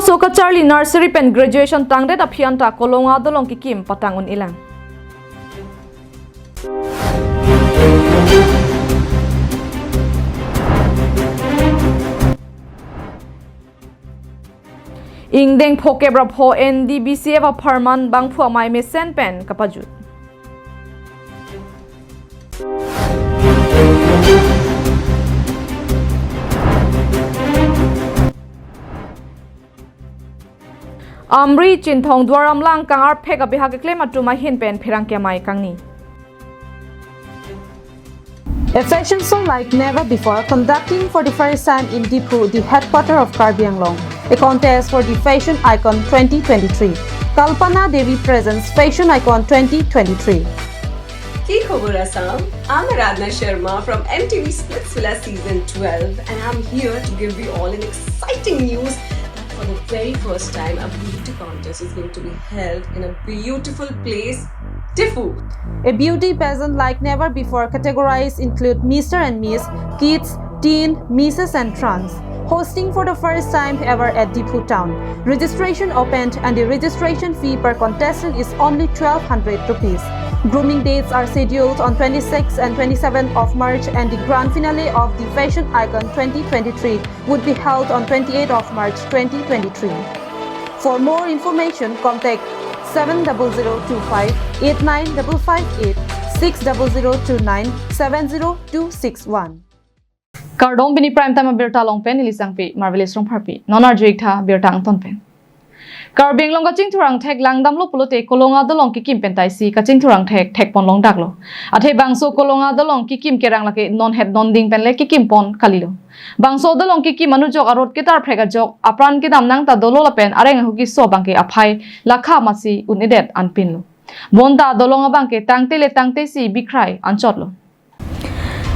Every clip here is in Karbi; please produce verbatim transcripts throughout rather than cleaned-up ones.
So kacharli nursery pen graduation tangdet aphi anta Kolonga dolong kikim patang un-elang. Ingdeng phokep ra pho N D B C F apharman bangphu amei mesen pen kapajut. Amri Chinthong Duar Amlang kang-arphek abiha keklem atum ahin pen pherangke amei kangni. A fashion show like never before conducting for the first time in Diphu, the headquarter of Karbi Anglong. A contest for the fashion icon twenty twenty-three. Kalpana Devi presents Fashion Icon twenty twenty-three. Ki khobor Assam? I'm Aradhna Sharma from M T V Splitsvilla Season twelve, and I'm here to give you all an exciting news that for the very first time, a beauty contest is going to be held in a beautiful place, Diphu. A beauty pageant like never before. Categories include Mister and Miss, Kids, Teen, Misses and Trans. Hosting for the first time ever at Diphu town. Registration opened and the registration fee per contestant is only twelve hundred rupees. Grooming dates are scheduled on twenty-sixth and twenty-seventh of March, and the grand finale of the Fashion Icon twenty twenty-three would be held on twenty-eighth of March twenty twenty-three. For more information, contact seven double zero two five eight nine double five eight, six double zero two nine seven zero two six one. Kardom, pini Prime Time abirta along pen neli Sangpi Marvelous Rongpharpi. Non arju-ik tha birta angton pen. Karbi Anglong kachingthurang thek langdamlo pulote Kolonga dolong kikim pen taisi kachingthurang thek thekpon longdaklo. Athe bangso Kolonga dolong kikim kerang lake non het non ding pen le kikim pon kalilo. Bangso dolong kikim anujok arot ketarphrek ajok apran kedam nang ta dolo lapen areng ahu keso abangke aphai lakha masi un-edet anpinlo. Bonta dolong abangke tangte le tangtesi bikhrai anchotlo.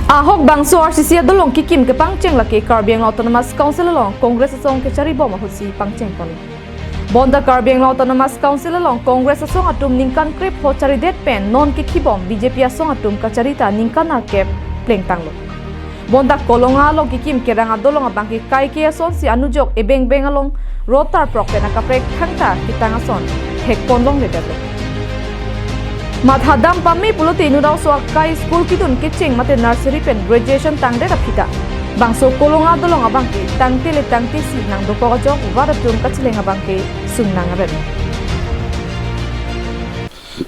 Ahok bangso R C C adolong kikim kepangcheng lake Karbi Anglong Autonomous Council along Congress asong kecharibom ahutsi pangcheng ponlo. Bonta Karbi Anglong Autonomous Council along Congress asong atum ningkan krepho charidet pen non kekhibom B J P asong atum kachari ta ningkan arkep plengtanglo. Bonta Kolonga along kikim kerang adolong abangke kaike asonsi anujok ebeng beng along rot tarprok pen akaprek thangta kitang ason thekpon longledetlo. Mathadam pame pulote inut aso akai school kidun kecheng mate nursery pen graduation tangdet aphi ta bangso Kolonga dolong abangke tangte le tangtesi nangdokok ajok rat atum kacheleng abangke sung nang aret.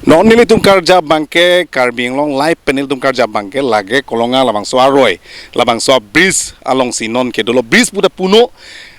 Non nelitum karjap abangke, Karbi Anglong Live pen nelitum karjap abangke lake Kolonga labangso aroi, labangso a-bridge alongsi non kedolo, bridge puta puno.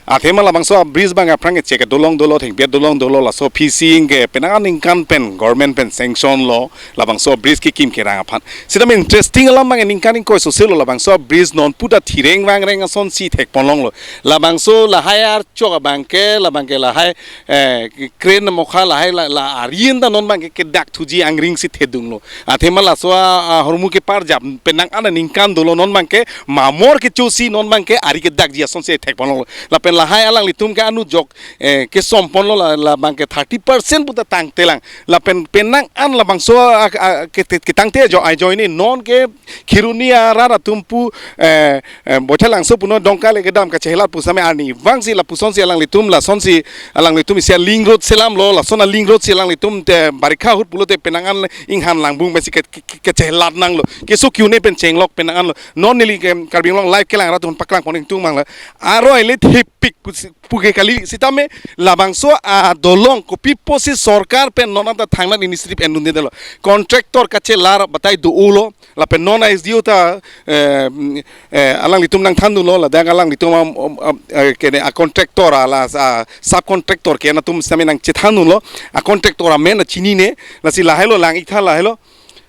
Athema labangso a-bridge abang aphrang kechek dolong dolo, thengpi dolong dolo, laso aphi si ingke penang aningkan pen government pen sanction lo labangso a-bridge kikim kerang aphan. Sitame interesting alam abang ningkan ingkoi soselo labangso a-bridge non puta thireng vangreng asonsi thekpon longlo. Labangso lahai archok abangke, labangke lahai, eh, crane mokha lahai la, la ari anta non abangke kedak thuji angring si thedunglo. Athema laso a, ahormu keparjap penang an aningkan dolo, non abangke mamor kechosi non abangke ari kedakji asonsi thekpon longlo. Lapen lahai alanglitum ke anujok, eh, kesom ponlo la, labangke thirty percent puta tangtelang. Lapen penang an labangso a, a, ke, ke, ketangte ajo ajoine non ke Kheroni arat atum pu, eh, eh, Boithalangso puno Dongka le kedam kachehelat pusitame arnivangsi lapusonsi alanglitum lasonsi alanglitum isi a-link road selamlo, lason a-link road si alanglitum te barikha ahut pulote penang an inghan langbung pensi ke, ke, ke, kachehelat nanglo. Keso kiune pen chenglok penang anlo. Non neli ke Karbi Anglong Live kelang rat atum paklang pon ingtung manglo. Aroi le thepik pusi puke kali sitame labangso adolong kopi pusi sorkar pen non anta thangnat initiative endundedetlo. Contractor kachelar batai do-olo lapen non a-S D O ta, eh, mm, eh, alanglitum nangthandunlo, ladak alanglitum am, am, am, eh, kene a-contractor ala a-subcontractor ke-en atum sitame nangchethandunlo, a-contractor amen chinine, lasi lahailo lang-ik tha lahailo.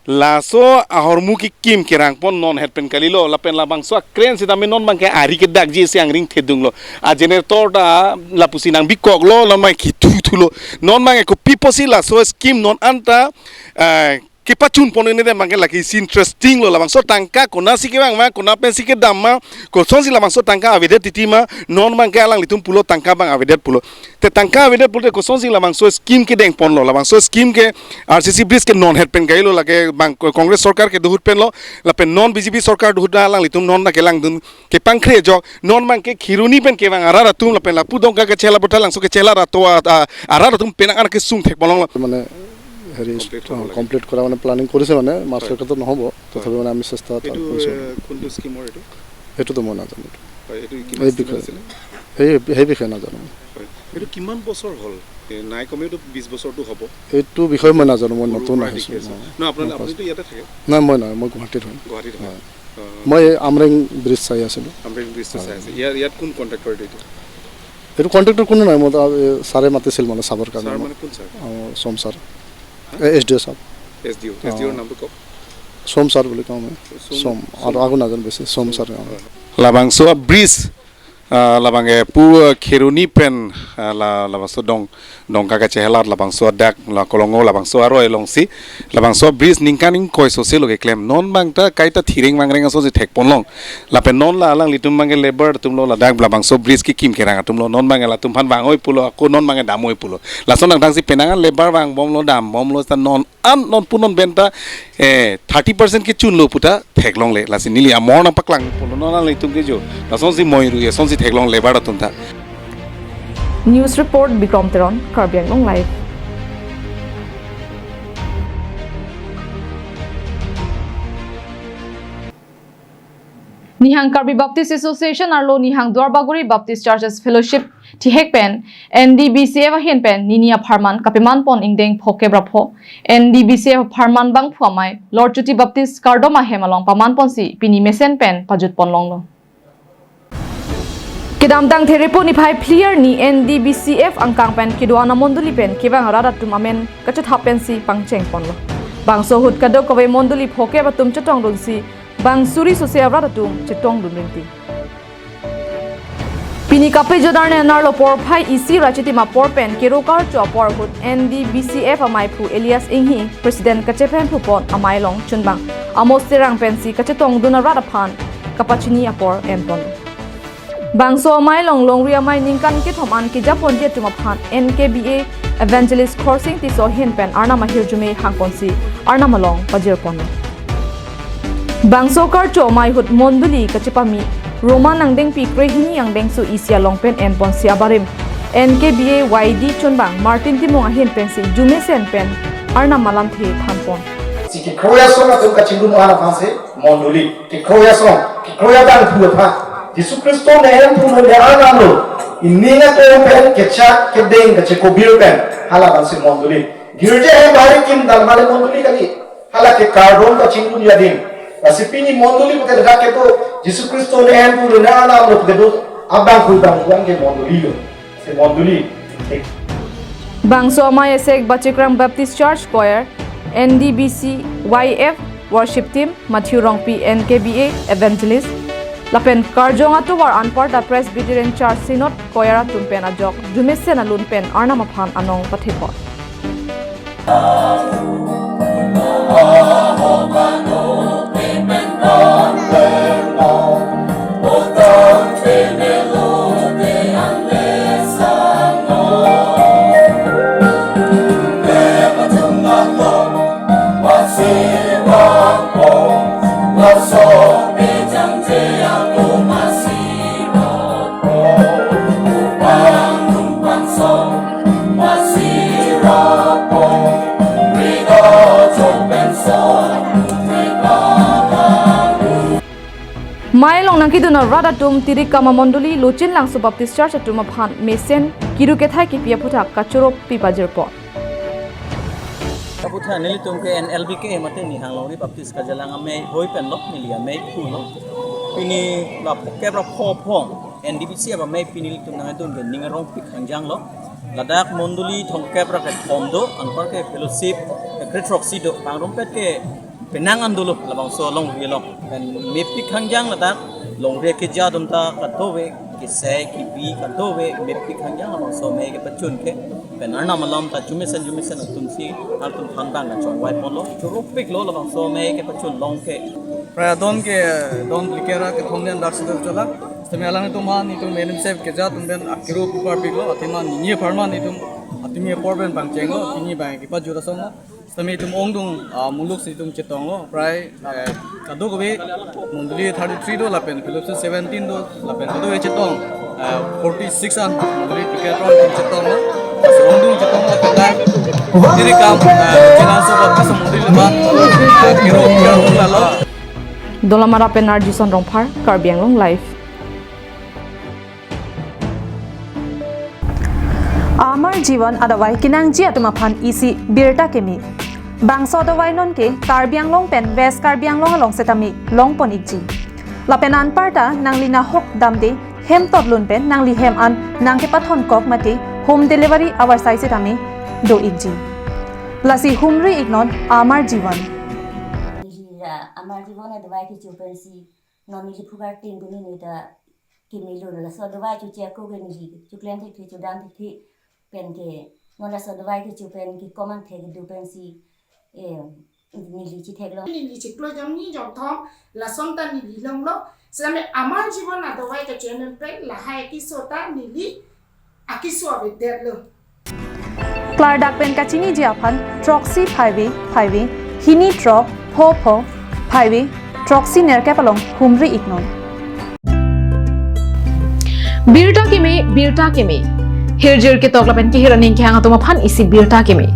Laso ahormu kikim kerang pon non het pen kalilo, lapen labangso a-crane sitame non abangke ari kedakji si angring thedunglo. A-generator ta lapusi nangbikoklo, non abang kithuthulo. Non abang kopi pusi laso scheme non anta, eh, kepachun pon ini dei abangke lake isi interesting lo. Labangso tangka konatsi kevang ma, konat pensi kedam ma, kosonsi labangso tangka avedet titi ma, non abangke alanglitum pulo tangka abang avedet pulo. Te tangka avedet pulote kosonsi labangso scheme kedeng ponlo, labangso scheme ke R C C bridge ke non het pen kailo, lake bang Congress sorkar kedo ahut pen lo, lapen non B J P sorkar do ahut alanglitum non nangkelangdun kepangkre ajok, non abangke Kheroni pen kevang arat atum lapen lapu Dongka kachelar, Botha Langso kachelar atum a, a, arat atum penang an kesung thek ponlonglo. মানে হেৰি, কমপ্লিট হ'ব লাগে। কমপ্লিট কৰা মানে প্লেনিং কৰিছে, মানে মাৰ্চলৈকেতো নহ'ব, তথাপি মানে আমি চেষ্টা এটা এইটো, কৰিছোঁ। এ, কোনটো স্কিমৰ এইটো? সেইটোতো মই নাজানো। হয়, এইটো এই কিমান স্কিম বিষয়ে, আছিলে? সেই, সেই বিষয়ে নাজানো। হয়। এইটো কিমান বছৰ হ'ল? এ, নাই কমেওতো বিশ বছৰটো হ'ব। এইটো বিষয়ে মই নাজানো, মই সৰুৰ নতুন পৰা আহিছোঁ। দেখি আছে। অ। ন, আপোনালোকে, মই ফাৰ্ষ্ট। আপুনিতো ইয়াতে থাকে? নাই, মই নাই, মই গুৱাহাটীত হয়। গুৱাহাটীত হয়। হয়। অ। মই এই আমৰেং ব্ৰিজ চাই আছিলোঁ। আমৰেং ব্ৰিজটো চাই আছে। হয়। ইয়াৰ, ইয়াত কোন কণ্ট্ৰেক্টৰ এইটো? এইটো কণ্ট্ৰেক্টৰ কোনো নাই, মই তাৰ, এ, ছাৰে মাতিছিল মানে চাবৰ কাৰণে ছাৰ মোক। মানে কোন ছাৰ? অ, সোম ছাৰ। হা? এ, S D O' sir. S D O', অ। এছ ডি অ'ৰ নামটো কওক। সোম ছাৰ বুলি কওঁ মই। সোম, সোম, আৰু সোম। আগো নাজানো বেছি, সোম সোম। ছাৰ, অ। হয়। Labangso a bridge, ah, labang ke pu, ah, Kheroni pen, ah, la, labangso Dong, Dongka kachelar labangso adak la Kolongo labangso aroi alongsi labangso bridge ningkan ingkoi sose lo keklem. Non abang ta kaita thireng vangreng asonsi thek ponlong. Lapen non la alanglitum abangke labour atumlo, ladak labangso bridge kekim kerang atumlo. Non abangke latum aphan vang-oi pulo, ako non abangke dam-oi pulo. Lason nangthangsi penang an labour vangbomlo, dambomlo, ta non an non pu non pen ta, eh, thirty percent kechunlo pu ta theklongle. Lasi neli amor nangpaklang pulo non alanglitum ke jo. Lasonsi moiru asonsi theklong labour atum ta. News report, Bikrom Teron, Karbi Anglong Live. Nihang Karbi Baptist Association arlo Nihang Duarbagori Baptist Churches Fellowship thihek pen N D B C F ahin pen nini apharman kapeman pon ingdeng phokep ra pho. N D B C F apharman bangphu amei Lord Chuti Baptist kardom ahem along paman ponsi pini mesen pen pajut ponlonglo. Kedamtang Therepo niphai phli arni N D B C F angkang pen kedo-an amondoli pen kevang arat atum amen kachethap pensi pangcheng ponlo. Bangso ahut kadokave mondoli phokep atum chetongdunsi bang suri sose arat atum chetongdun rinti. Pini kapejut arni anerlo porphai isi ra chitim apor pen kero karcho apor ahut N D B C F ameiphu Elias Inghi, President kachephenphu pon amei along chunbang Amos Terang pensi kachetongdun arat aphan kapachini apor enpon. Bangso amei along longri amei ningkan kethom an kejaponji atum aphan N K B A Evangelist Khorsing Tisso ahin pen Arnam ahirjume hangponsi Arnam along pajirpon. Bangso karcho amei ahut mondoli kachepame Roman angdengpi krehini angdengso isi along pen enponsi abarim N K B A Y D chunbang Martin Timung ahin pensi arjumesen pen Arnam alamthe thanpon. Si kekroi asong atum kachingrum aphan si mondoli, kekroi asong, kekroi abangphu aphan Jisu Khristo ne hemphu ne Arnam lo, ining atum pen kechak kedeng kachekobir pen hala abangsi mondoli. Girja hem bahari kim dal male mondoli kali. Hala ke kardom kachingrum adim. Lasi pini mondoli pute dak kedo Jisu Khristo ne hemphu ne Arnam lo kedo abangphu abangphu ke mondoli lo. Si mondoli. Bangso amei asek Bachikram Baptist Church Choir, N D B C Y F Worship Team, Matthew Rongpi N K B A Evangelist, lapen karjong atovar anparta Presbyterian Church Synod Choir atum pen ajok arjumesen alun pen Arnam aphan anong pathepon. Mei along nangkedun arat atum Tirikama mondoli Lochin Langso Baptist Church atum aphan mesen kiru kethai kipi aphuthak kachoro pi pajirpon. Aphuthak nelitum ke N L B K mate Nihang Longri Baptist Karjalang amei hoi pen lo, neli ameiphu lo. Pini la phokep ra pho aphrang N D B C F amei pini nelitum nangdun ke ning arong pik hangjang lo. Ladak mondoli thomkep ra kethom do, anpar ke fellowship ke kre throksi do, pangrumpet ke penang an dolo labangso longri along. Pen mepik hangjang ladak longri keja atum ta kadokave, kesai kebi kadokave mepik hangjang labangso amei kepachun ke. Pen Arnam alam ta jumesen jumesen atum si, atum than bang na chongvai ponlo, chorupiklo labangso amei kepachun long ke. Pradon ke, don likera ke thongnian dak sudah chola. Sitame alanglitum aphan itum M M C F keja atum pen akiro pupar piklo, athema nini apharman itum, atum apor pen bang chenglo, nini bang kipajut asong lo. Sitame itum ongdung, ah, muluk si itum chetonglo, prai, eh, kadokave mondoli thirty-three do lapen fellowship seventeen do lapen kadokave chetong, eh, forty-six an mondoli ticket round itum chetonglo. Ongdung chetong lapen dai. Diri kam, eh, chelang sobat kaso mondoli laban, eh, kiro kiro lalo. Dolamara pen Arjison Rongphar, Karbi Anglong Live. Amar Jivan adavai kenangji atum aphan isi birta kimi. Bangso adavai non ke Karbi Anglong pen West Karbi Anglong along setame longpon ikji. Lapen anparta nangli nahok damde hem totlun pen nangli hem an nangkepathon kok mate home delivery avarsai setame do ikji. Lasi humri iknon Amar Jivan. Neli ra Amar Jivan adavai kecho pensi non neli phugar tin puni neta kimilun laso adavai choche ako ke neli choklem thekthe chodam thekthe pen ke non laso adavai kecho pen ke komang thek do pensi, eh, neli chetheklong. Neli chiklo jom ni jom thom lason ta neli longlo. Sitame Amar Jivan adavai kecho pen lahai keso ta neli akiso avedetlo. Klardak pen kachiniji aphan throksi phaive phaive hini throk pho pho phaive throksi nerkep along humri iknon. Birta kimi, birta kimi. Hirjir ketok lapen kehir aning kehang atum aphan isi birta kimi.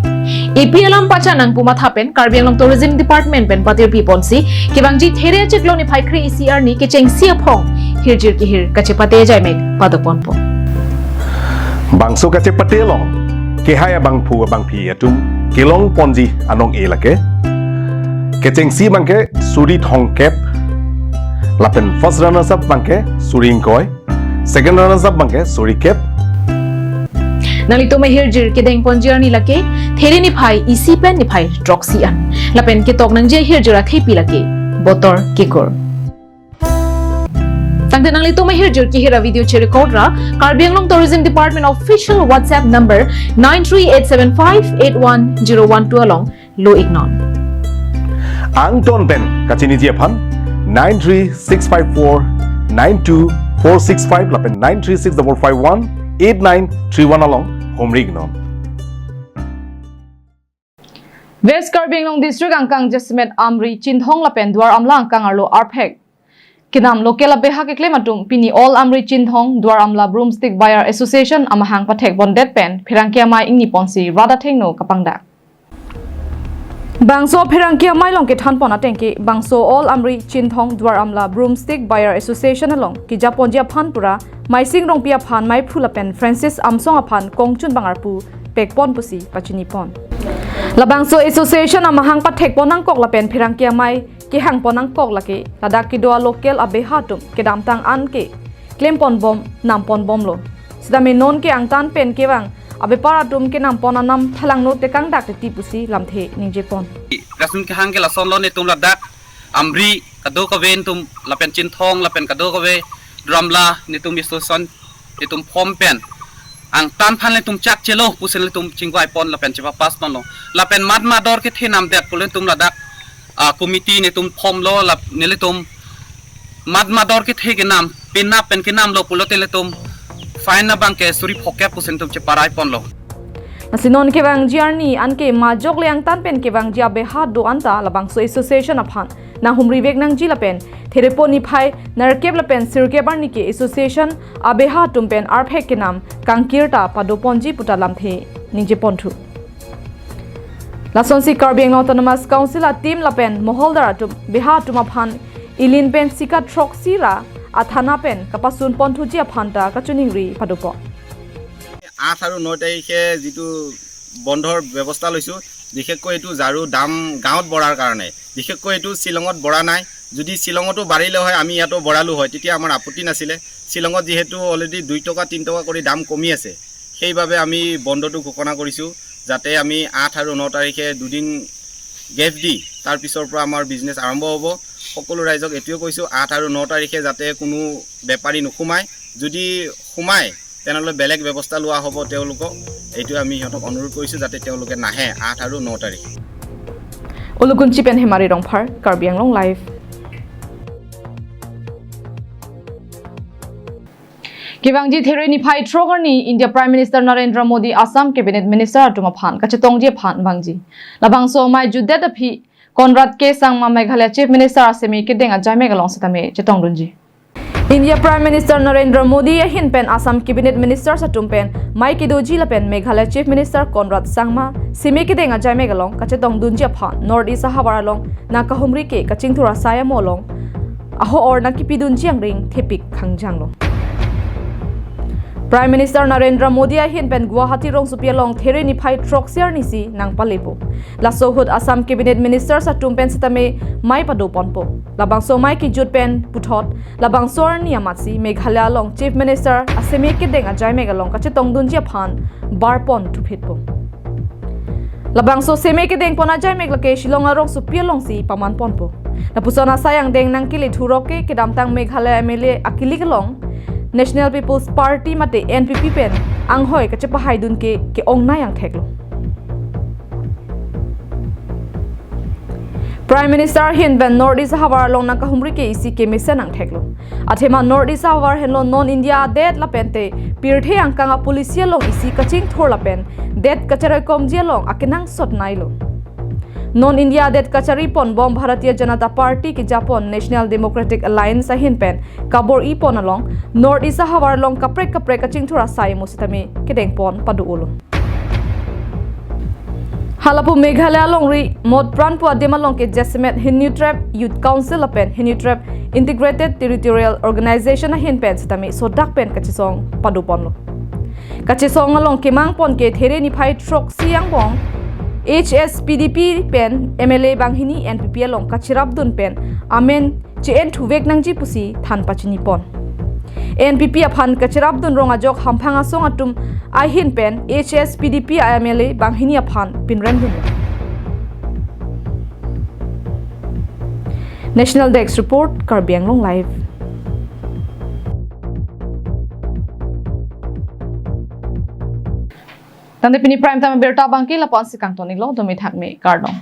A P L alam pacha nangpu matha pen Karbi Anglong Tourism Department pen patirpi ponsi kevangji There achiklo niphai kre-isi arni kechengsi aphong hirjir kehir kachepate ajaimek padoponpo. Bangso kachepate along kehai abangphu abangphi atum kelongponji anong-e lake. Kechengsi abangke suri thomkep, lapen first runners up abangke suri ingkoi, second runners up abangke suri kep. Nanglitum ahirjir kedengponji arni lake There niphai isi pen niphai throksi an. Lapen ketok nangji ahirjir athepi lake Botor Kekur. Tangte nanglitum ahirjir kehir avideo cherecord ra Karbi Anglong Tourism Department official WhatsApp number nine three eight seven five eight one zero one two along lo iknon. Angton pen kachiniji aphan nine three six five four nine two four six five lapen nine three six double five one eight nine three one along humri iknon. West Karbi Anglong District angkang jasemet Amri, Chinthong lapen Duar Amla angkang arlo arphek kenam local abeha keklem atum pini All Amri Chinthong Duar Amla Broomstick Buyer Association amahang pathekpondet pen pherangke amei ingniponsi rat athengno kapangdak. Bangso pherangke amei along kethanpon ateng ke bangso All Amri Chinthong Duar Amla Broomstick Buyer Association along kejaponji aphan pura Maising Rongpi aphan meiphu lapen Francis Amsong aphan kongchun bang arpu pekpon pusi pachinipon. Labangso association amahang pathekpon nangkok lapen pherangke amei kehangpon nangkok lake ladak kedo a local abeha atum kedamtang an ke klemponbom namponbomlo. Sitame non ke angtan pen kevang abepar atum kenampon anam thalangno tekangdak titi pusi lamthe ningjepon. Rasun kehang ke lasonlo, netum ladak Amri kadokave netum lapen Chinthong lapen kadokave Duar Amla netum association netum form pen angtan aphan netum chakchelo pusi netum chingvai pon lapen chepapass ponlo. Lapen mat mador kethe namdet pu netum ladak, ah, committee netum formlo, lap nelitum mat mador kethe kenam, penap pen kenamlo pulote netum fine abangke suri phokep pusi netum cheparai ponlo. Lasi non kevangji arni anke majok le angtan pen kevangji abeha do-an ta labangso association aphan nanghumrivek nangji lapen Therepo niphai nerkep lapen sirkep arni ke association abeha atum pen arphek kenam kangkir ta padoponji puta lamthe ningjeponthu. Lasonsi Karbi Anglong Autonomous Council a team lapen moholdar atum beha atum aphan ilin pen sika throksi ra athana pen kapasunponthuji aphan ta kachiningri padopo. আঠ আৰু ন তাৰিখে যিটো বন্ধৰ ব্যৱস্থা লৈছোঁ, বিশেষকৈ এইটো ঝাৰু দাম গাঁৱত বঢ়াৰ কাৰণে, বিশেষকৈ এইটো শ্বিলঙত বঢ়া নাই। যদি শ্বিলঙতো বাঢ়িলে হয়, আমি ইয়াতো বঢ়ালো হয়, তেতিয়া আমাৰ আপত্তি নাছিলে। শ্বিলঙত যিহেতু already দুই টকা, তিনি টকা কৰি দাম কমি আছে, সেইবাবে আমি বন্ধটো ঘোষণা কৰিছোঁ, যাতে আমি আঠ আৰু ন তাৰিখে দুদিন গেপ দি তাৰ পিছৰ পৰা আমাৰ বিজনেছ আৰম্ভ হ'ব। সকলো ৰাইজক এইটোৱে কৈছোঁ, আঠ আৰু ন তাৰিখে যাতে কোনো বেপাৰী নোসোমায়। যদি সোমায়, তেনেহ'লে বেলেগ ব্যৱস্থা লোৱা হ'ব তেওঁলোকক। এইটো আমি সিহঁতক অনুৰোধ কৰিছোঁ যাতে তেওঁলোকে নাহে আঠ আৰু ন তাৰিখ। Ulukunchi pen Hemari Rongphar, Karbi Anglong Live. Kevangji There niphai throk arni India Prime Minister Narendra Modi Assam Cabinet Minister atum aphan kachetongji aphan vangji. Labangso amei jutdet aphi Conrad K Sangma Meghalaya Chief Minister aseme kedeng ajaimek along setame chetongdunji. India Prime Minister Narendra Modi ahin pen Assam Cabinet Ministers atum pen mei kedoji lapen Meghalaya Chief Minister Conrad Sangma seme kedeng ajaimek along kachetongdunji aphan North East ahavar along nangkahumri ke kachingthur asai amo along aho-or nangkipidunji angring thepik khangjanglo. Prime Minister Narendra Modi ahin pen Guwahati rongsopi along There niphai throksi arnisi nangpalepo. Laso ahut Assam Cabinet Ministers atum pen setame mei padoponpo. Labangso mei kejut pen puthot labangso arni amatsi Meghalaya along Chief Minister aseme kedeng ajaimek along kachetongdunji aphan barpon thuphitpo. Labangso seme kedengpon ajaimek lake Shillong arongsopi alongsi pamanponpo. Lapuson asai angdeng nangkele thurok ke kedamtang Meghalaya M L A akilik along National People's Party mate N P P pen anghoi kachepahaidun ke ke-ongnei angtheklo. Prime Minister ahin pen North East ahavar along nangkahumri ke isi kemesen angtheklo. Athema North East ahavar henlo non India adet lapente pirthe angkang apolicy along isi kachingthur lapen det kacheraikomji along akenangsot neilo. Non India adet kachariponbom Bharatiya Janata Party kejapon National Democratic Alliance ahin pen kabor-ipon along North East ahavar along kaprek kaprek kachingthur asai amo setame kedengpon pado-olo. Halapu Meghalaya alongri mot pran pu adim along ke jasemet Hynniewtrep Youth Council lapen Hynniewtrep Integrated Territorial Organization ahin pen setame sodak pen kachesong padoponlo. Kachesong along kemangpon ke There niphai throksi angbong H S P D P pen M L A banghini N P P along kacherapdun pen amen che-en thuvek nangji pusi than pachinipon. N P P aphan kacherapdun rong ajok hamphang asong atum ahin pen H S P D P M L A banghini aphan pinremdun. National Desk Report, Karbi Anglong Live. Tangte pini Prime Time abirta abangke lapu-ansi kangton-iklo, dome thakme, kardom.